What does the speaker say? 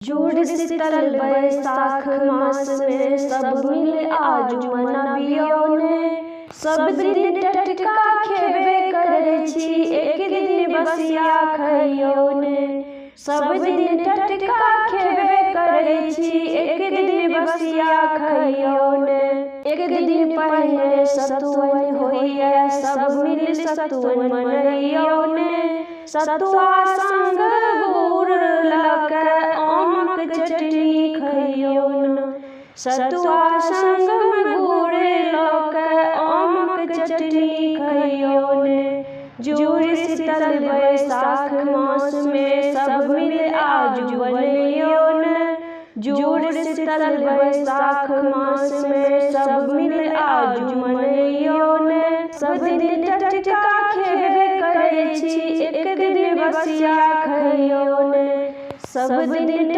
जूड़ शीतल बैसाख मास में सब मिल आजू मनाबियौ ने। सब दिन टटका खेबे करै छी, एक दिन बसिया खइयौ ने। सब दिन टटका खेबे करै छी, एक दिन बसिया खइयौ ने। एक दिन पहिने सतुअनि होइए, सब मिल सतुअनि मनैयौ ने। सतुआ संग गुड़ लऽ कऽ आमक चटनी खइयौ ने। सतुआ संग गुड़ लऽ कऽ आमक चटनी खइयौ ने। जूड़ शीतल बैसाख मास में सब मिल आजू बनैयौ ने। जूड़ शीतल बैसाख मास में सब मिल आजू मनैयौ ने। सब दिन टटका खेबे करै छी, एक दिन बसिया खइयौ ने। सब दिन